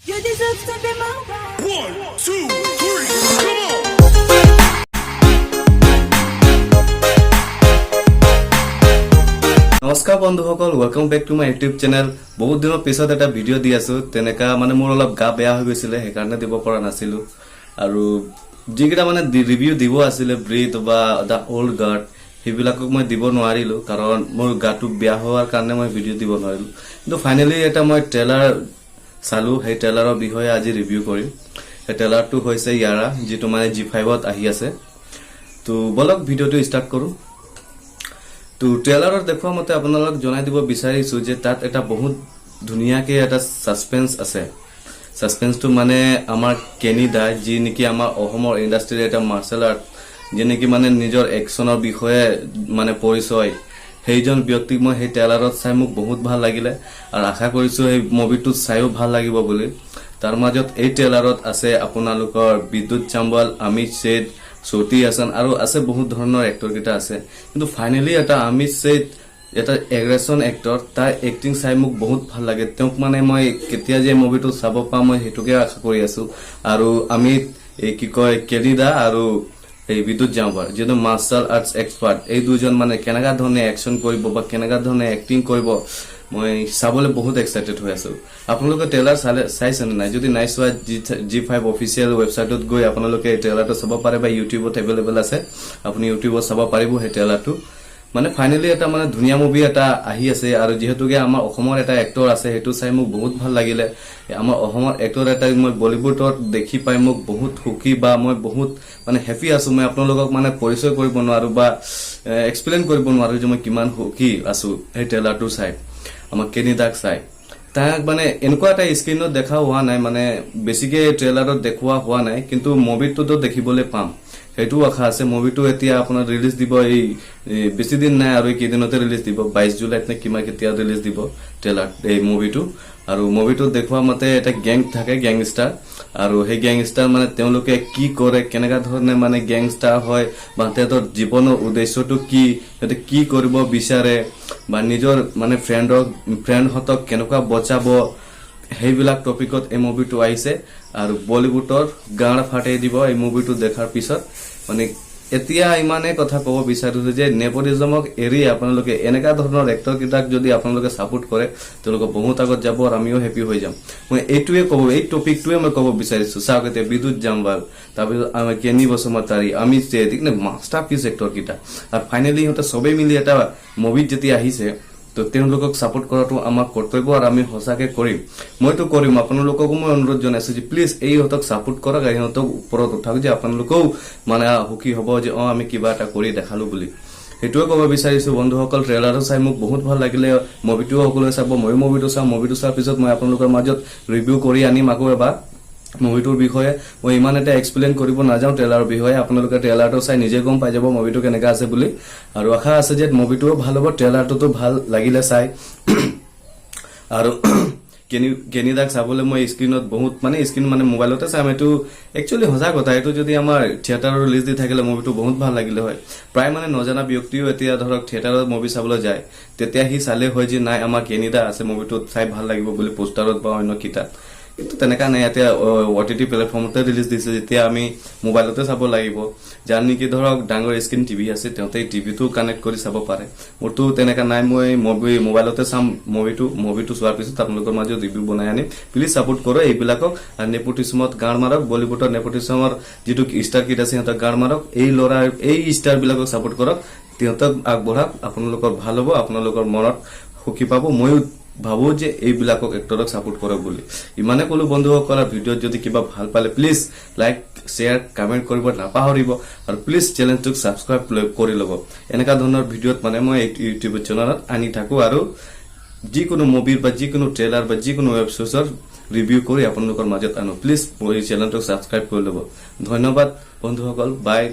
You deserve to be my wife. One, two, three, come on! নমস্কাৰ বন্ধুসকল, welcome back to my YouTube channel. বহুত দিনৰ পিছত এটা ভিডিঅ' দি আছো। তেনেকা মানে মোৰ অলপ গা বেয়া হৈ গৈছিলে, সেইকাৰণে দিব পৰা নাছিলো। আৰু যিকেইটা মানে ৰিভিউ দিব আছিলে, ব্ৰীথ বা the old guard, সেইবিলাকক মই দিব নোৱাৰিলো, কাৰণ মোৰ গাটো বেয়া হোৱাৰ কাৰণে মই ভিডিঅ' দিব নোৱাৰিলো। কিন্তু ফাইনেলি এটা মই ট্ৰেইলাৰ চালো, সেই ট্ৰেইলাৰৰ বিষয়ে আজি ৰিভিউ কৰিম। সেই ট্ৰেইলাৰটো হৈছে য়াৰা, যিটো মানে জি 5ত আহি আছে। তো বলক, ভিডিঅ'টো ষ্টাৰ্ট কৰোঁ। তো ট্ৰেইলাৰত দেখুওৱা মতে আপোনালোক জনাই দিব বিচাৰিছো যে তাত এটা বহুত ধুনীয়াকে এটা ছাছপেন্স আছে। ছাছপেন্সটো মানে আমাৰ কেনিদা, যি নেকি আমাৰ অসমৰ ইণ্ডাষ্ট্ৰীৰ এটা মাৰ্চেল আৰ্ট, যি নেকি মানে নিজৰ একশ্যনৰ বিষয়ে মানে পৰিচয়, সেইজন ব্যক্তিক মই সেই ট্ৰেইলাৰত চাই মোক বহুত ভাল লাগিলে আৰু আশা কৰিছো সেই মুভিটোত চাইও ভাল লাগিব বুলি। তাৰ মাজত এই ট্ৰেইলাৰত আছে আপোনালোকৰ বিদ্যুৎ জামৱাল, অমিত শেঠ, শ্ৰুতি হাছান আৰু আছে বহুত ধৰণৰ এক্টৰ কেইটা আছে। কিন্তু ফাইনেলি এটা অমিত শেঠ এটা এগ্ৰেছন এক্টৰ, তাৰ এক্টিং চাই মোক বহুত ভাল লাগে। তেওঁক মানে মই কেতিয়া যে মুভিটো চাব পাম, মই সেইটোকে আশা কৰি আছো। আৰু অমিত, এই কি কয়, কেনিদা আৰু এই বিদ্যুৎ জামৱাল, যিটো মাৰ্চেল আৰ্টছ এক্সপাৰ্ট, এই দুজন মানে কেনেকুৱা ধৰণে একশ্যন কৰিব বা কেনেকুৱা ধৰণে এক্টিং কৰিব, মই চাবলৈ বহুত এক্সাইটেড হৈ আছো। আপোনালোকে ট্ৰেইলাৰ চালে, চাইছেনে নাই? যদি নাই চোৱা, জি 5 অফিচিয়েল ৱেবছাইটত গৈ আপোনালোকে এই ট্ৰেইলাৰটো চাব পাৰে বা ইউটিউবত এভেইলেবল আছে, আপুনি ইউটিউবত চাব পাৰিব সেই ট্ৰেইলাৰটো। মানে ফাইনেলি এটা মানে ধুনীয়া মুভি এটা আহি আছে। আৰু যিহেতুকে আমাৰ অসমৰ এটা এক্টৰ আছে, সেইটো চাই মোক বহুত ভাল লাগিলে। আমাৰ অসমৰ এক্টৰ এটাক মই বলিউডত দেখি পাই মোক বহুত সুখী বা মই বহুত মানে হেপী আছো। মই আপোনালোকক মানে পৰিচয় কৰিব নোৱাৰো বা এক্সপ্লেইন কৰিব নোৱাৰো যে মই কিমান সুখী আছো সেই ট্ৰেইলাৰটো চাই, আমাৰ কেনিদাক চাই। তাক মানে এনেকুৱা এটা স্ক্ৰীণত দেখা হোৱা নাই, মানে বেছিকে ট্ৰেইলাৰত দেখুওৱা হোৱা নাই, কিন্তু মুভিটোতো দেখিবলৈ পাম, সেইটোও আশা আছে। মুভিটো এতিয়া আপোনাৰ ৰিলিজ দিব, এই এই বেছি দিন নাই আৰু, এই কেইদিনতে ৰিলিজ দিব, 22 জুলাইত নে কিমান কেতিয়া ৰিলিজ দিব ট্ৰেইলাৰ, এই মুভিটো। আৰু মুভিটোত দেখুওৱা মতে এটা গেং থাকে, গেংষ্টাৰ। আৰু সেই গেংষ্টাৰ মানে তেওঁলোকে কি কৰে, কেনেকুৱা ধৰণে মানে গেংষ্টাৰ হয় বা সিহঁতৰ জীৱনৰ উদ্দেশ্যটো কি, সিহঁতে কি কৰিব বিচাৰে বা নিজৰ মানে ফ্ৰেণ্ডহঁতক কেনেকুৱা বচাব, সেইবিলাক টপিকত এই মুভিটো আহিছে। আৰু বলিউডৰ গাঁৰ ফাটাই দিব এই মুভিটো দেখাৰ পিছত। মানে এতিয়া ইমানেই কথা ক'ব বিচাৰিছো যে নেপটিজমক এৰি আপোনালোকে এনেকুৱা ধৰণৰ এক্টৰ কেইটাক যদি আপোনালোকে ছাপোৰ্ট কৰে, তেওঁলোকে বহুত আগত যাব আৰু আমিও হেপী হৈ যাম। মই এইটোৱে ক'ব, এই টপিকটোৱে মই ক'ব বিচাৰিছো। চাওক, এতিয়া বিদ্যুৎ জামৱাল, তাৰপিছত আমাৰ Kenny Basumatary, Amit Sheth, masterpiece actor কেইটা। আৰু ফাইনেলি সিহঁতে চবেই মিলি এটা মুভিত যেতিয়া আহিছে, তো তেওঁলোকক ছাপোৰ্ট কৰাটো আমাৰ কৰ্তব্য আৰু আমি সঁচাকে কৰিম। মইতো কৰিম, আপোনালোককো মই অনুৰোধ জনাইছো যে প্লিজ এই ইহঁতক ছাপোৰ্ট কৰক আৰু ইহঁতক ওপৰত উঠাওক, যে আপোনালোকেও মানে সুখী হ'ব যে আমি কিবা এটা কৰি দেখালো বুলি। সেইটোৱে ক'ব বিচাৰিছো বন্ধুসকল। ট্ৰেইলাৰটো চাই মোক বহুত ভাল লাগিলে। মুভিটোও সকলোৱে চাব, ময়ো মুভিটো চাম। মুভিটো চোৱাৰ পিছত মই আপোনালোকৰ মাজত ৰিভিউ কৰি আনিম আকৌ এবাৰ মুভিটোৰ বিষয়ে। মই ইমান এটা এক্সপ্লেইন কৰিব নাযাওঁ ট্ৰেইলাৰৰ বিষয়ে। আপোনালোকে ট্ৰেইলাৰটো চাই নিজে গম পাই যাব মুভিটো কেনেকা আছে বুলি। আৰু আশা আছে যে মুভিটোও ভাল হ'ব, ট্ৰেইলাৰটোতো ভাল লাগিলে চাই। আৰু কেনিদাক চাবলৈ মই স্ক্ৰীণত বহুত মানে স্ক্ৰীণ মানে মোবাইলতে চাম। এইটো একচুৱেলি সঁচা কথা, এইটো যদি আমাৰ থিয়েটাৰৰ ৰিলিজ দি থাকিলে মুভিটো বহুত ভাল লাগিলে হয়। প্ৰায় মানে নজনা ব্যক্তিও এতিয়া ধৰক থিয়েটাৰত মুভি চাবলৈ যায়, তেতিয়া সি চালে হয় যে নাই, আমাৰ কেনিদা আছে মুভিটোত, চাই ভাল লাগিব বুলি, পোষ্টাৰত বা অন্য কিতাপ। কিন্তু তেনেকা নাই, এতিয়া অ' টি টি প্লেটফৰ্মতে ৰিলিজ দিছে যেতিয়া আমি মোবাইলতে চাব লাগিব। যাৰ নেকি ধৰক ডাঙৰ স্ক্ৰীণ টিভি আছে, তেওঁতে টিভিটো কানেক্ট কৰি চাব পাৰে। মোৰতো তেনেকা নাই, মই মোবাইলতে চাম মুভিটো। মুভিটো চোৱাৰ পিছত আপোনালোকৰ মাজত ৰিভিউ বনাই আনিম। প্লিজ ছাপোৰ্ট কৰক এইবিলাকক আৰু নেপটিজমত গাঁৰ মাৰক। বলিউডৰ নেপটিজমৰ যিটো ষ্টাৰ কিড আছে, সিহঁতক গাঁৰ মাৰক। এই ল'ৰা, এই ষ্টাৰ বিলাকক ছাপোৰ্ট কৰক, সিহঁতক আগবঢ়াওক, আপোনালোকৰ ভাল হ'ব, আপোনালোকৰ মনত সুখী পাব। ময়ো ভাবো যে এইবিলাকক এক্টৰক ছাপোৰ্ট কৰক বুলি। ইমানে ক'লো বন্ধুসকল। আৰু ভিডিঅ'ত যদি কিবা ভাল পালে প্লিজ লাইক, শ্বেয়াৰ, কমেণ্ট কৰিব নাপাহৰিব আৰু প্লিজ চেনেলটোক ছাবস্ক্ৰাইব কৰি ল'ব। এনেকুৱা ধৰণৰ ভিডিঅ'ত মানে মই ইউটিউব চেনেলত আনি থাকো আৰু যিকোনো মুভিৰ বা যিকোনো ট্ৰেইলাৰ বা যিকোনো ৱেব ছিৰিজৰ ৰিভিউ কৰি আপোনালোকৰ মাজত আনো। প্লিজ এই চেনেলটোক ছাবস্ক্ৰাইব কৰি ল'ব। ধন্যবাদ বন্ধুসকল, বাই।